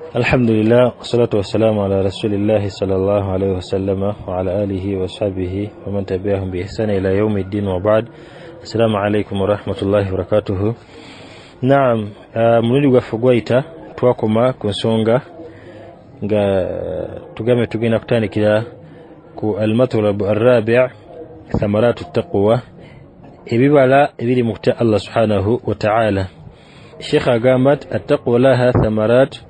Alhamdulillah, wassalatu wassalamu ala rasulillahi sallallahu alaihi wasallama wa ala alihi wa sahbihi wa man tabi'ahum bi ihsani ila yaumiddin wa ba'd. Assalamu alaikum wa rahmatullahi wa barakatuhu. Naam, mulundi gwaffe gwayita twakoma ku nsonga nga tugambe tugenda kutandikira ku almatlabu arrabi' thamaratu taqwa, ebibala ebiri mu kutya Allah subhanahu wa ta'ala. Sheikh agamba nti attaqwa laha thamarat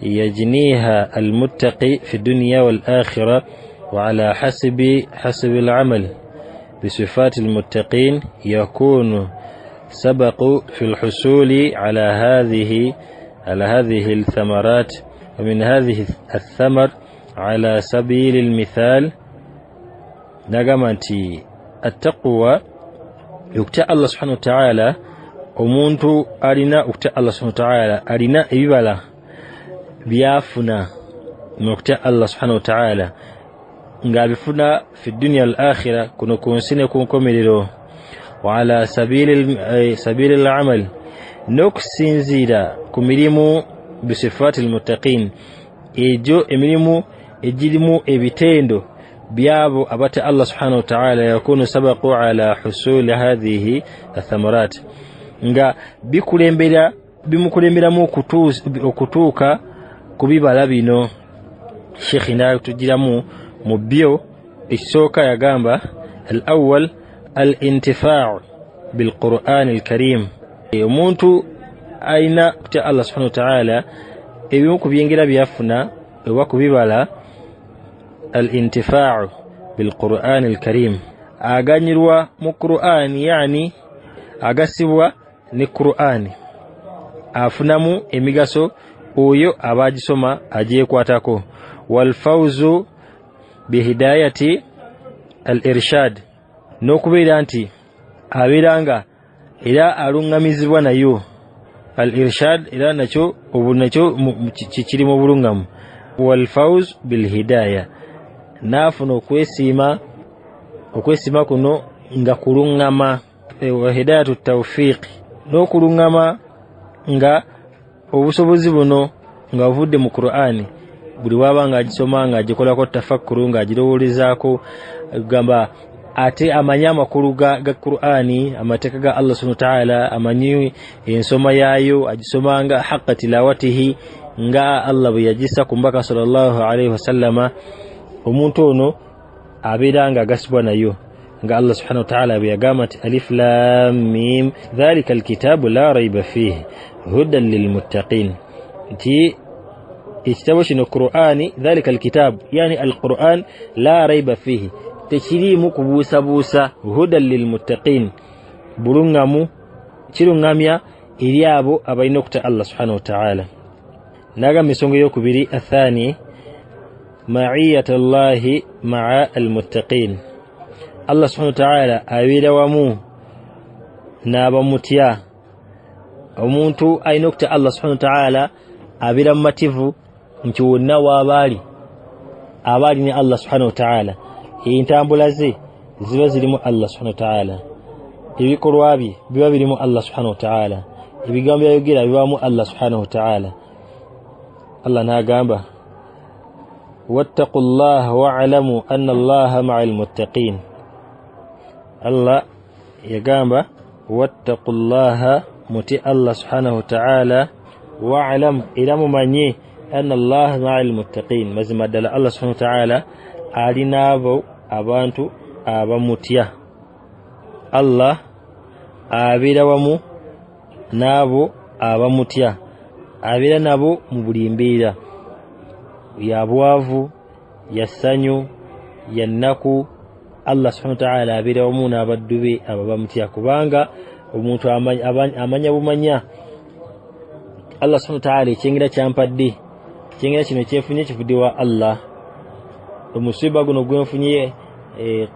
yajniha almuttaqi fi dunya wal akhirah wa ala hasabi al-amal bisifati almuttaqin yakunu sabaqu fi alhusuli ala hadhihi althamarat. Wa min hadhihi althamar ala sabili almithal, nagamba nti attaqwa okutya Allah subhanahu wa ta'ala, omuntu alina okutya Allah subhanahu wa ta'ala alina ebibala byafuna mu kutya Allah subhanahu wa ta'ala ng'abifuna fi dunya al akhira, kuno ku nsi ne ku nkomerero, wa ala sabili al-amal, n'okusinziira ku mirimu bisifati al-muttaqin, egyo emirimu egirimu ebitendo byabo abatya Allah subhanahu wa ta'ala, yakunu sabaqu ala husuli hadhihi athamarat, nga bikulembera bimukulemberamu okutuuka ku bibala bino. Sheikh n'atugiramu mu byo ekisooka yagamba al-awwal al-intifa'u bil-Qur'an al-Karim. Omuntu alina kutya Allah subhanahu wa ta'ala, ebimu ku byengera byafuna oba ku bibala al-intifa'u bil-Qur'an al-Karim, aganyirwa mu Qur'an, yani agasibwa ne Qur'an, afunamu emigaso oyo abagisoma agyekwatako. Wal fawzu bihidayati al-irshad, n'okubeera nti abeera nga era aluŋŋamizibwa nayo. Al-irshad era nakyo nakyo kiri mu bulungamu. Wal fawz bil hidaya, n'afuna okwesiima kuno nga kuluŋŋama. Wa hidayatu tawfiq, n'okuluŋŋama nga obusobozi buno nga buvudde mu Qur'ani, buli waba ng'agisoma ng'agikolako tafakkuru ng'agirowoolezaako, gamba ate amanyi amakulu ga Qur'ani, amateeka ga Allah subhanahu wa ta'ala, amanyi ensoma yaayo, agisoma nga haqqa tilawatihi, nga Allah bwe yagissa ku mbaka sallallahu alaihi wasallama. Omuntu ono abeera nga agasibwa nayo, nga Allah subhanahu wa ta'ala bwe yagamba nti alif lam mim dhalika alkitabu la rayba fihi hudan lilmuttaqin, nti ekitabo kino Qur'ani, dhalika alkitabu yani alquran la rayba fihi, tekiriimu kubuusabuusa, hudan lilmuttaqin, bulungamu, kiruŋŋamya eri abo abalina okutya Allah subhanahu wa ta'ala. N'agamba ensonga eyokubiri athani ma'iyat Allahi ma'a almuttaqin, Allah subhanahu wa ta'ala abeera wamu n'abamutya. Omuntu alina okutya Allah subhanahu wa ta'ala abeera mumativu nti wonna w'abaali abaali ne Allah subhanahu wa ta'ala, entambula ze ziba zirimu Allah subhanahu wa ta'ala, ebikolwa bye biba birimu Allah subhanahu wa ta'ala, ebigambo byayogera bibamu Allah subhanahu wa ta'ala. Allah n'agamba wattaqullaha wa'lamu anna Allaha ma'al muttaqin. Allah yagamba wattaqullaha, muti Allah subhanahu wa ta'ala, wa'lamu, era mumanye, anna Allaha ma'al muttaqin, mazima ddala Allah subhanahu wa ta'ala ali n'abo abantu abamutya. Allah abeera wamu n'abo abamutya, abeera nabo mu buli mbeera, ya bwavu, ya ssanyu, ya nnaku. Allah subhanahu wa ta'ala abeera wamu n'abaddu be abo bamutya, kubanga omuntu amanya bumanya Allah subhanahu wa ta'ala ekyengera kyampadde, ekyengera kino kyenfunye kivudde wa Allah, omusiba guno gwenfunye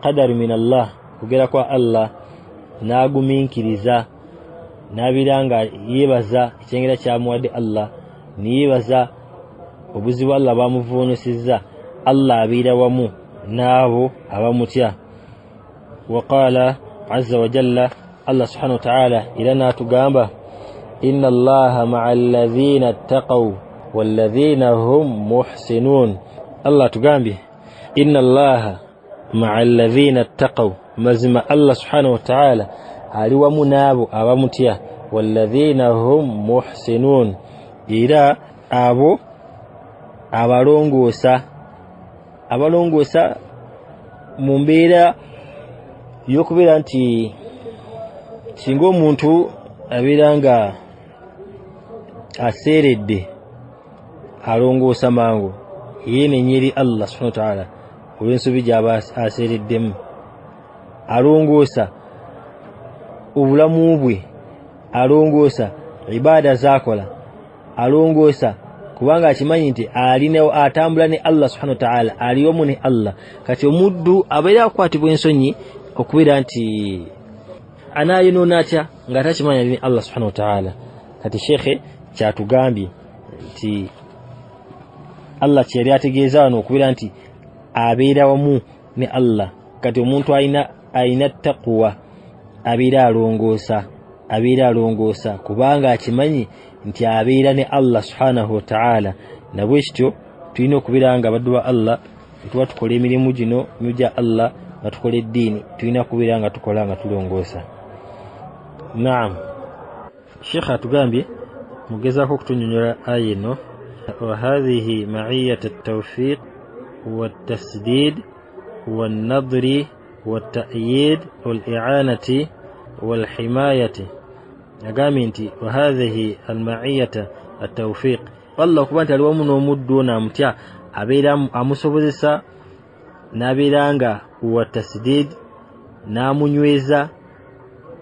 qadaru min Allah, kugera kwa Allah, n'agumiikiriza n'abeera nga yeebaza ekyengera kyamuwadde Allah, neyeebaza obuzibu Allah bamuvuunusizza. Allah abeera wamu n'abo abamutya. Waqala azza wa jalla, Allah subhanahu wa ta'ala era n'atugamba inna Allaha ma'a alladhina ttaqaw Walladhina hum muhsinun. Allah tugambye inna Allaha ma'a alladhina ttaqaw, mazima Allah subhanahu wa ta'ala ali wamu n'abo abamutya. Walladhina hum muhsinun, era abo abalongoosa, abalongoosa mu mbeera y'okubeera nti singa omuntu abeera nga aseeredde alongoosa mangu, yeenenya eri Allah subhanahu wa ta'ala olw'ensobi gy'aba aseereddemu, alongoosa obulamu bwe, alongoosa ibaada z'akola, alongoosa kubanga akimanyi nti alina atambula ne Allah subhanahu wa ta'ala, ali wamu ne Allah. Kati omuddu abeera akwatibwa ensonyi okubeera nti anaayonoona atya nga takimanyi ali ne Allah subhanahu wa ta'ala. Kati shekhe kyatugambye nti Allah kye yali ategeeza wano okubeera nti abeera wamu ne Allah. Kati omuntu alina takuwa abeera alongoosa, abeera alongoosa kubanga akimanyi nti abeera ne Allah subhanahu wa ta'ala. Nabwe kityo tulina okubeera nga abaddu ba Allah tuba tukola emirimu gino gya Allah, nga tukola eddiini, tulina kubeera nga tukola nga tulongoosa. Naam, Sheikh atugambye mugezaako okutunyonyola aya eno, wa hadhihi ma'iyat at-tawfiq wat-tasdid wan-nadri wat-ta'yid wal-i'anati wal-himayati. Agambye nti wa hadhihi al-ma'iyata at-tawfiq, Allah okuba nti ali wamu n'omuddu ono amutya, abeera amusobozesa n'abeera nga wa tasdid, n'amunyweza,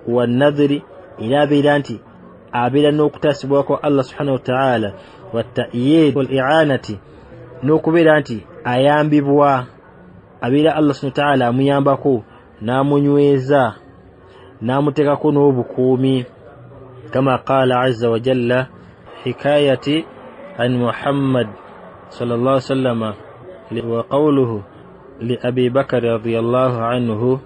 wa nadhiri, era abeera nti abeera n'okutaasibwa kwa Allah subhanahu wa ta'ala, wa ta'yid wal i'anati, n'okubeera nti ayambibwa, abeera Allah subhanahu wa ta'ala amuyambako n'amunyweza n'amuteekako n'obukuumi. Kama qala azza wa jalla hikayati an Muhammad sallallahu alaihi wasallam wa qawluhu li Abi Bakr radiyallahu anhu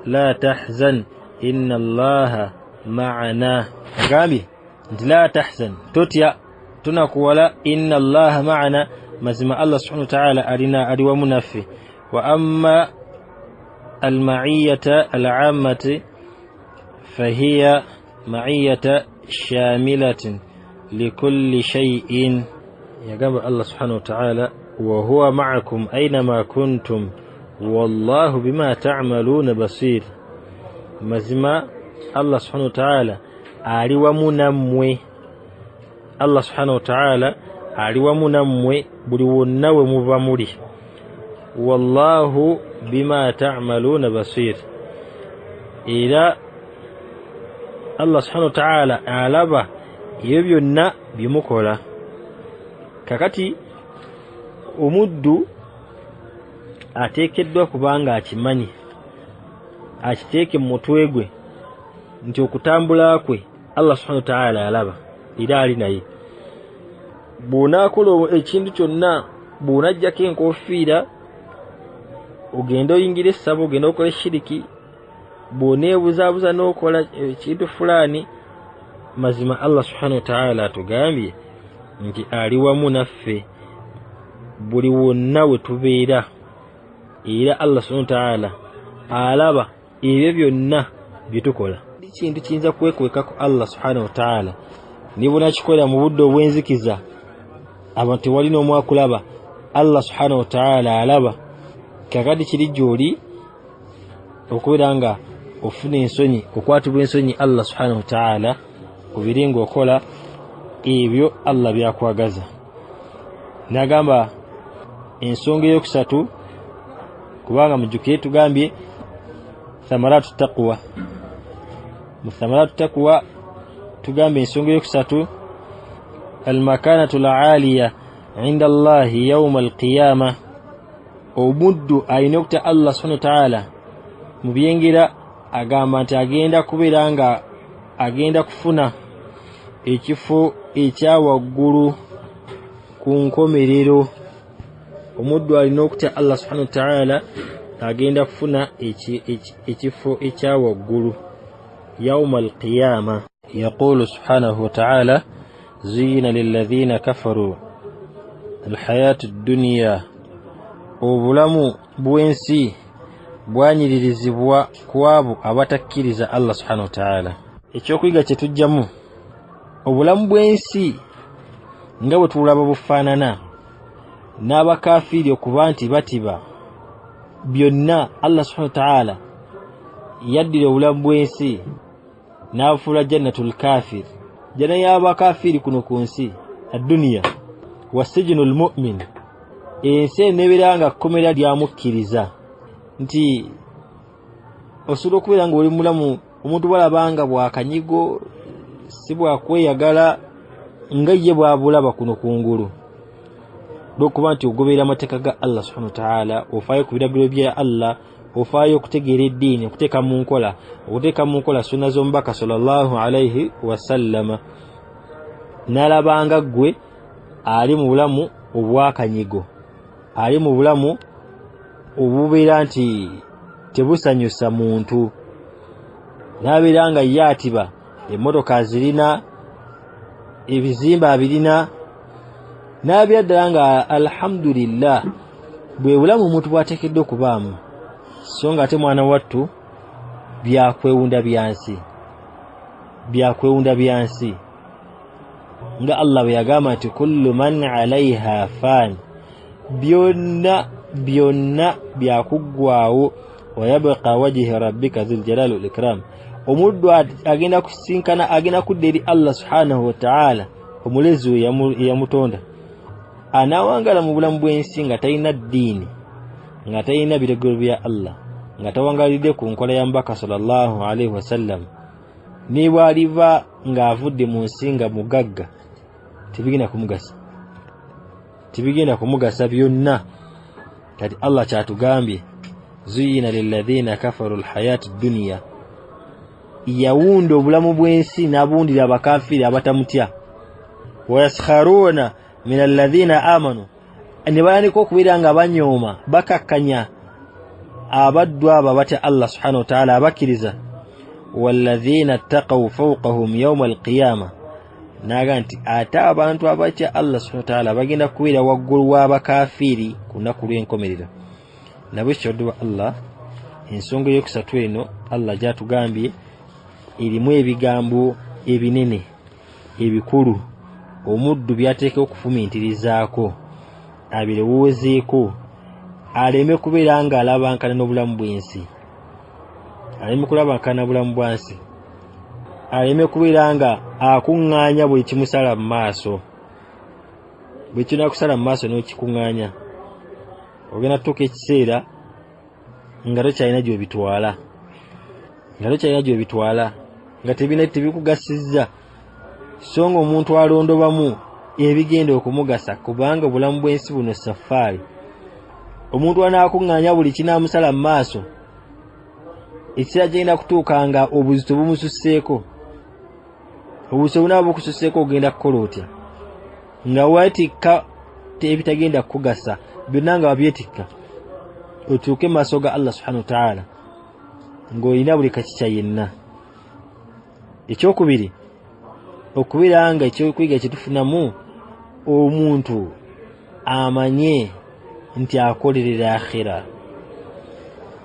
la tahzan inna Allaha ma'ana. Agambye nti la tahzan, totya, tunakuwala, inna Allaha ma'ana, mazima Allah subhanahu wa ta'ala alina ali wamu naffe. Wa amma al-ma'iyata al-'ammati fahiya ma'iyata shamilatin likulli shay'in. Yagamba Allah subhanahu wa ta'ala wa huwa ma'akum aynama kuntum wallahu bima ta'maluna basir. Mazima Allah subhanahu wa ta'ala ali wamu nammwe, Allah subhanahu wa ta'ala ali wamu nammwe buli wonna we muba muli, wallahu bima ta'maluna basir. Era Allah subhanahu wa ta'ala alaba ebyo byonna byemukola. Kakati omuddu ateekeddwa kubanga akimanyi, akiteeke mu mutwe gwe nti okutambula kwe Allah subhanahu wa ta'ala alaba era ali naye. Bw'onaakola ekintu kyonna, bw'onajjako enkofiira ogenda oyingira essabo, ogenda okola shiriki, bw'oneebuzaabuza n'okola ekintu fulaani, mazima Allah subhanahu wa ta'ala atugambye nti ali wamu naffe buli wonna we tubeera, era Allah subhanahu wa ta'ala alaba ebyo byonna bye tukola. Kintu kiyinza kwekwekako Allah subhanahu wa ta'ala, ne bw'onakikola mu budde obw'enzikiza abantu tewali n'omu akulaba, Allah subhanahu wa ta'ala alaba. Kakati kiri gy'oli okubeera nga ofuna ensonyi, okwatibwa ensonyi Allah subhanahu wa ta'ala, obeere ng'okola ebyo Allah by'akwagaza. N'agamba ensonga eyokusatu, kubanga mujjukire tugambye thamaratu taqwa, mu thamaratu taqwa tugambye ensonga eyokusatu almakanatu al-aliya inda Allahi yawma al-qiyama. Omuddu alina okutya Allah subhanahu wa ta'ala mu byengera, agamba nti agenda kubeera nga agenda kufuna ekifo ekya waggulu ku nkomerero. Omuddu alina okutya Allah subhanahu wa ta'ala agenda kufuna ekifo ekya waggulu yawma al-qiyama. Yaqulu subhanahu wa ta'ala zuyina lilladhina kafaru Alhayatu dduniya, obulamu bw'ensi bwanyiririzibwa ku abo abatakkiriza Allah subhanahu wa ta'ala. Ekyokuyiga kye tujjamu, obulamu bw'ensi nga bwe tulaba bufaanana n'abakafiiri okuba nti batiba byonna, Allah subhanahu wa ta'ala yaddira obulamu bw'ensi n'abufuula jannatul kafir, janna y'abakafiiri kuno ku nsi, adduniya wasijinul mu'min, ensi enebeera nga kkomera lyamukkiriza. Nti osobola okubeera nga oli mulamu, omuntu bw'alabanga bwakanyigo si bwakweyagala nga ye bw'abulaba kuno kungulu, lw'okuba nti ogoberera amateeka ga Allah subhanahu wa ta'ala, ofaayo ku biragiro bya Allah, ofaayo okutegeera eddiini, okuteeka mu nkola sunna z'omubaka sallallahu alaihi wasallama, n'alabanga ggwe ali mu bulamu obwakanyigo, ali mu bulamu obubeera nti tebusanyusa muntu, n'abeera nga ye atiba emmotoka azirina, ebizimbe abirina, n'abeera ddala nga alhamdulillah bwe bulamu omuntu bw'ateekeddwa okubaamu. So nga ate mwana wattu byakwewunda byansi, byakwewunda byansi, nga Allah bwe yagamba nti kullu man alaiha fan, byonna byonna byakuggwawo, wayabqa wajhi rabbika dhul jalali wal ikram. Omuddu agenda kusinkana, agenda kudda eri Allah subhanahu wa ta'ala, omulezi we eyamutonda, anaawangala mu bulamu bw'ensi nga talina ddiini, nga talina biragiro bya Allah, nga tawangalidde ku nkola ya mubaka sallallahu alaihi wasallam, ne bw'aliva ng'avudde mu nsi nga mugagga, tebigenda kumugasa, tebigenda kumugasa byonna. Kati Allah kyatugambye, zuyina lilladhina kafaru alhayatu dunya, yawunda obulamu bw'ensi n'abuwundira abakafiiri abatamutya, wayaskharuna min alladhina amanu, ne batandika okubeera nga banyooma, bakakkanya abaddu abo abatya Allah subhanahu wa ta'ala, abakkiriza, walladhina ttaqaw fawqahum yawma alqiyama, naga nti ate abantu abatya Allah subhanahu wa ta'ala bagenda kubeera waggulu w'abakafiiri ku lunaku lw'enkomerero. Nabwe kyoddu wa Allah, ensonga eyokusatu eno Allah gy'atugambye erimu ebigambo ebinene ebikulu omuddu by'ateeka okufumintirizaako, abirowoozeeko, aleme kubeera ng'alabankana n'obulamu bw'ensi, aleme kulabankana bulamu bwa nsi, aleme kubeera nga akuŋŋaanya buli kimusala mu maaso. Buli kinaakusala mu maaso n'okikuŋŋaanya, ogenda kutuuka ekiseera nga tokyalina gy'obitwala, nga tokyalina gy'obitwala, nga tebikugasizza. So nga omuntu alondobamu ebigenda okumugasa, kubanga obulamu bw'ensi buno safaari. Omuntu anaakuŋŋaanya buli kinaamusala mu maaso, ekiseera kigenda kutuuka nga obuzito bumususseeko. Obuzito bunaaba bukususseeko, ogenda kukola otya? Nga weetikka ebitagenda kukugasa byonna, nga wabyetikka, otuuke mu maaso ga Allah subhanahu wa ta'ala ng'olina buli kakikya yenna. Ekyokubiri, okubeera nga ekyokuyiga kye tufunamu, omuntu amanye nti akolerera akhira.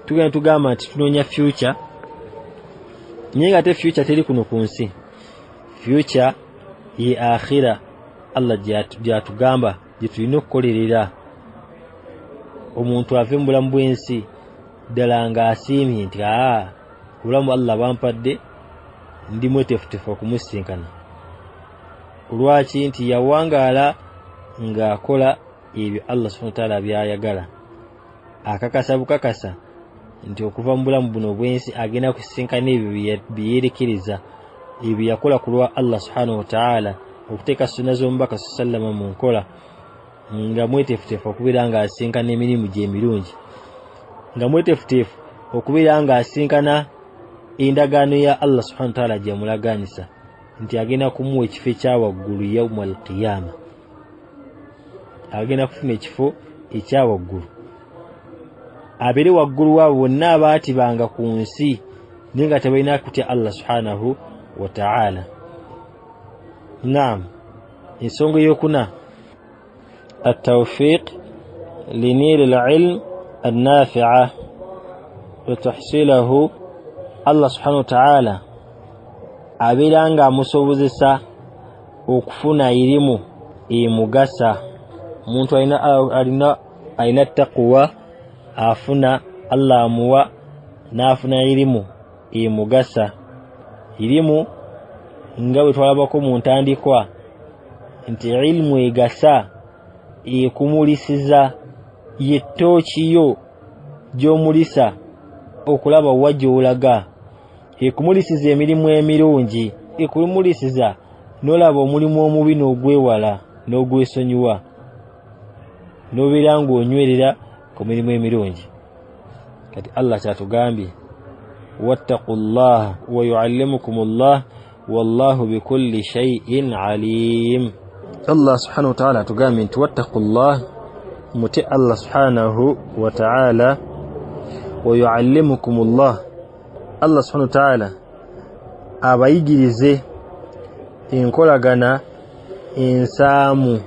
Tugenda tugamba nti tunoonya future, naye nga ate future teri kuno ku nsi. Future ye akhira Allah gy'atugamba gye tulina okukolerera. Omuntu ave mu bulamu bw'ensi ddala ng'asiimye nti obulamu Allah bwampadde ndi mweteefuteefu okumusinkana. Lwaki? Nti yawangaala ng'akola ebyo Allah subhanahu wa ta'ala by'ayagala, akakasa bukakasa nti okuva mu bulamu buno obw'ensi agenda kusinkana ebyo bye yeerekereza, ebyo yakola ku lwa Allah subhanahu wa ta'ala, okuteeka sunna z'omubaka sallama mu nkola, nga mweteefuteefu okubeera ng'asinkana emirimu gye emirungi, nga mweteefuteefu okubeera ng'asinkana endagaano ya Allah subhanahu wa ta'ala gy'amulagaanyisa nti agenda kumuwa ekifo ekya waggulu yauma alqiyama, agenda kufuna ekifo ekya waggulu, abeere waggulu waabo bonna abaatibanga ku nsi naye nga tebalina kutya Allah subhanahu wa ta'ala. Naam, ensonga eyokuna Attawfiq linili lilm annafia wa tahsilahu. Allah subhanahu wataala abeera nga amusobozesa okufuna irimu emugasa. Omuntu alina takuwa afuna, Allah amuwa n'afuna irimu emugasa. Irimu nga bwe twalabako mu ntandikwa nti ilimu egasa ekumulisiza, ye ttooki yo gy'omulisa okulaba wa gy'olaga, ekumulisiza emirimu emirungi, ekumulisiza n'olaba omulimu omubi n'ogwewala n'ogwesonyiwa, n'obeera ng'onywerera ku mirimu emirungi. Kati Allah kyatugambye, wattaqu llaha wa yuallimukum llah wallahu bikulli shay'in alim. Allah subhanahu wataala atugambye nti wattaqu llah, mutye Allah subhanahu wataala, wa yuallimukum llah, Allah subhanahu wataala abayigirize enkolagana ensaamu.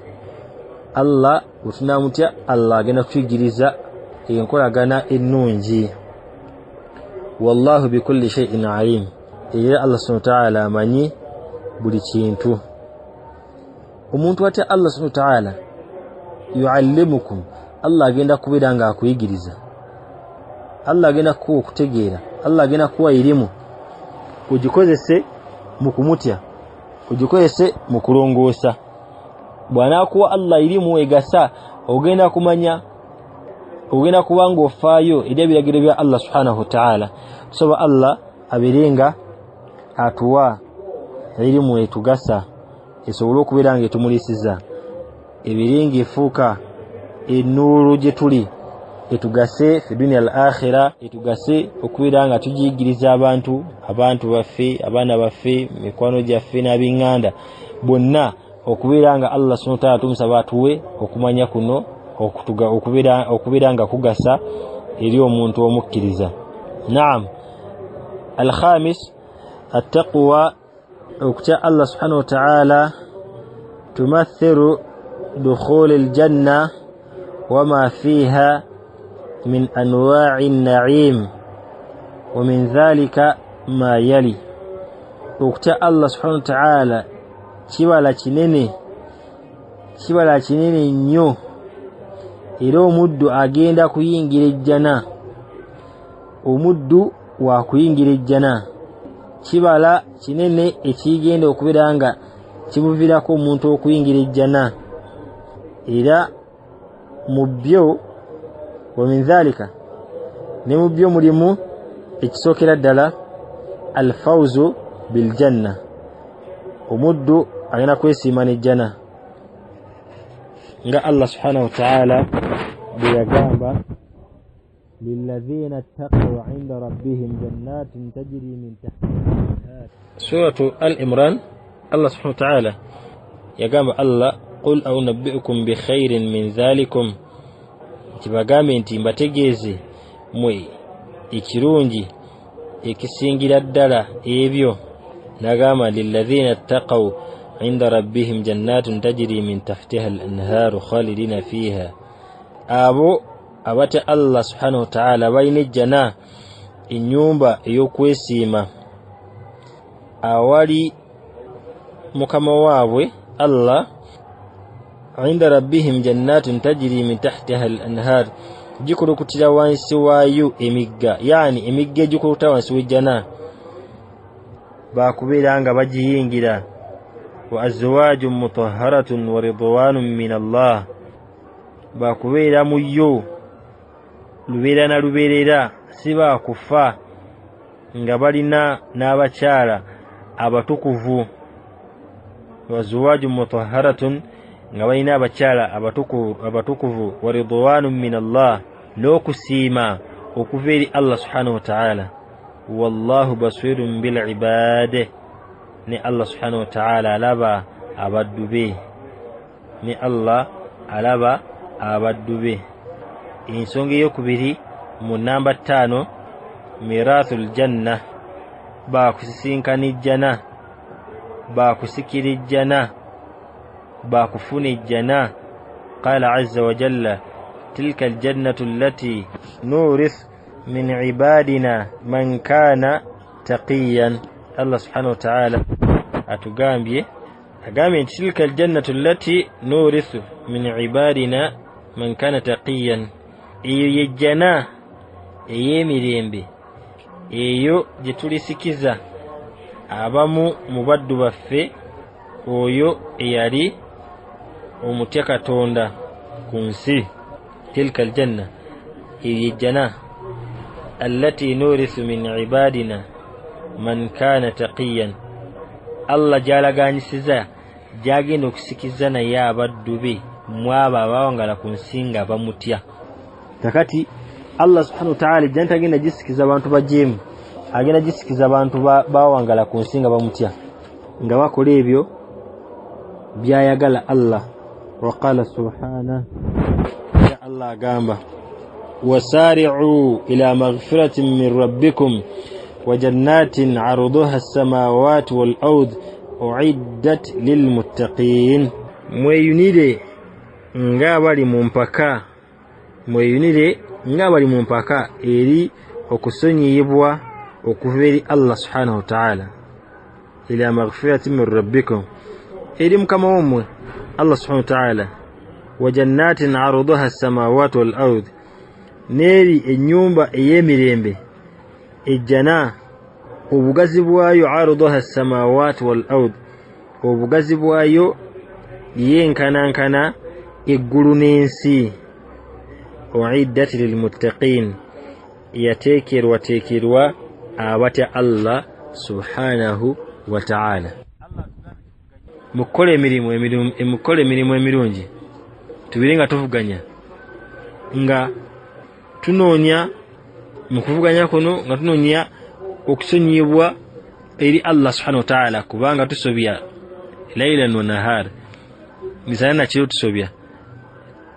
Allah bwetunamutya, Allah agenda kutuyigiriza enkolagana ennungi. Wallahu bikulli shay'in alim, era Allah subhanahu wataala amanyi buli kintu. Omuntu atya Allah subhanahu wataala, yuallimukum, Allah agenda kubeera nga akuyigiriza, Allah agenda kukuwa okutegeera, Allah agenda kukuwa irimu ogikozese mu kumutya, ogikozese mu kulongoosa. Bw'anaakuwa Allah irimu egasa, ogenda kumanya, ogenda kuba ng'ofaayo eri ebiragiro bya Allah subhanahu wataala. Tusaba Allah abeere nga atuwa irimu etugasa, esobole okubeera nga etumulisiza, ebeere nga efuuka ennuulu gye tuli, etugase fi dunia al akhira, etugase okubeera nga tugiyigiriza abantu, abantu baffe, abaana baffe, mikwano gyaffe n'ab'eŋŋanda bonna, okubeera nga Allah subhanahu wataala tumusaba atuwe okumanya kuno okubeera nga kugasa eri omuntu omukkiriza. Naam. Alkhamis attaqwa, okutya Allah subhanahu wataala, tumathiru dukhuli aljanna wama fiha min anwa'i na'im wa min dhalika ma yali. Okutya Allah subhanahu wataala kibala kinene, kibala kinene nnyo, era omuddu agenda kuyingira ejjana, omuddu wa kuyingira ejjana. Kibala kinene ekigenda okubeera nga kimuviirako omuntu okuyingira ejjana. Era mu byo, wa min dhalika, ne mu byo mulimu ekisookera ddala alfawzu biljanna, omuddu agenda kwesiima n'ejjana, nga Allah subhanahu wataala bwe yagamba, lilladhina ttaqaw inda rabbihim jannatin tajri min tahtiha. Suratu Al-Imran, Allah subhanahu wataala yagamba Allah, qul aunabbiukum bikhairin min dhalikum, nti bagambe nti mbategeeze mmwe ekirungi ekisingira ddala ebyo. Nagamba lilladhina ttaqaw inda rabbihim jannatun tajri min tahtiha al-anharu khalidina fiha, abo abatya Allah subhanahu wataala balina ejjana, ennyumba ey'okwesiima awali mukama waabwe Allah. Inda rabbihim jannatun tajri min tahtiha al-anhar, gikulukutira wansi waayo emigga, yani emigga egikulukutira wansi w'ejjana, bakubeera nga bagiyingira. Wa azwajun mutahharatun wa ridwanun min Allah, bakubeera mu yo lubeera na lubeerera, si baakufa, nga balina n'abakyala abatukuvu. Wa azwajun mutahharatun, nga balina abakyala abatukuvu, wa ridwanun min Allah, n'okusiima okuva eri Allah subhanahu wataala. Wallahu basirun bil ibade, ne Allah subhanahu wataala alaba abaddu be, ne Allah alaba abaddu be. Ensonga eyokubiri mu namba 5, mirathul janna, bakusisinkana ejjana, bakusikira ejjana, bakufuna ejjana. Qala azza wa jalla tilka aljannatu allati nurith min ibadina man kana taqiyan. Allah subhanahu wa ta'ala atugambye, agambye nti tilka aljannatu allati nurithu min ibadina man kana taqiyan, eyo yejjana ey'emirembe eyo gye tulisikiza abamu mu baddu baffe oyo eyali omutya Katonda ku nsi. Tilka aljanna, eyo yejjana allati nurithu min ibadina man kana taqiyan, Allah gyalaganyisiza gyagenda okusikiza naye abaddu be mwabo abawangala ku nsi nga bamutya. Kakati Allah subhanahu wa ta'ala ejjana tagenda gisikiza abantu bajeemu, agenda gisikiza abantu bawangala ku nsi nga bamutya, nga bakola ebyo byayagala Allah. Waqala subhana, ya Allah agamba wasari'u ila maghfiratin min rabbikum wa jannatin 'arduha as-samawati wal ard u'iddat lil muttaqin. Mweyunire ng'abali mu mpaka, mweyunire ng'abali mu mpaka eri okusonyiyibwa okuva eri Allah subhanahu wa ta'ala. Ila maghfiratin min rabbikum, eri mukama wammwe Allah subhanahu wa ta'ala. Wa jannatin 'arduha as-samawati wal ard, n'eri ennyumba ey'emirembe ejjana obugazi bwayo 'arduha as-samawati wal ard, obugazi bwayo yenkanankana eggulu n'ensi. Uiddat lilmuttaqin, yateekerwateekerwa abatya Allah subhanahu wa ta'ala. Mukole emirimu mukole emirimu emirungi, tubire nga tuvuganya, nga tunoonya mu kuvuganya kuno nga tunoonya okusonyiyibwa eri Allah subhanahu wa ta'ala, kubanga tusobya laylan wa nahar, misana na kiro tusobya.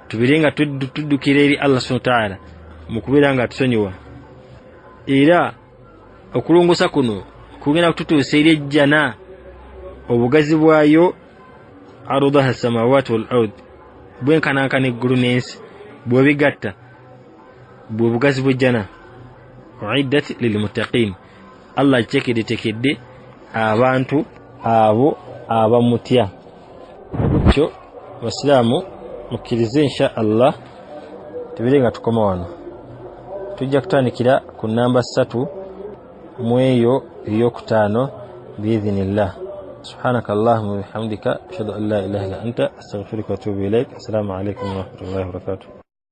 Tubire nga tuddukira eri Allah subhanahu wa ta'ala mu kubeera nga tusonyiwa. Era okulongosa kuno kugenda kututuusa eri ejjana obugazi bwayo arduha as-samawati wal ard, bwenkanankana eggulu n'ensi, bwebigatta bwe bugazi bw'ejjana. Uiddat lilmuttaqin, Allah akiteekeddeteekedde abantu abo abamutya. Kyo basiraamu mukkirize insha Allah tubire nga tukoma wano. Tujja kutandikira ku namba 3 mu eyo eyokutaano biidhinillah. Subhanaka Allahumma wa bihamdika ashhadu an la ilaha illa anta astaghfiruka wa atubu ilaik. Assalamu alaikum wa rahmatullahi wa barakatuh.